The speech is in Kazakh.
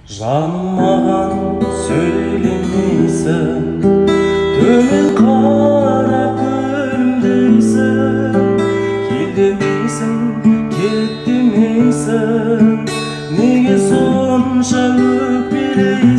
Жаным, маған сөйлемейсің, төмен қарап күлімдейсің. Кел демейсің, кет демейсің, неге сонша өкпелейсің?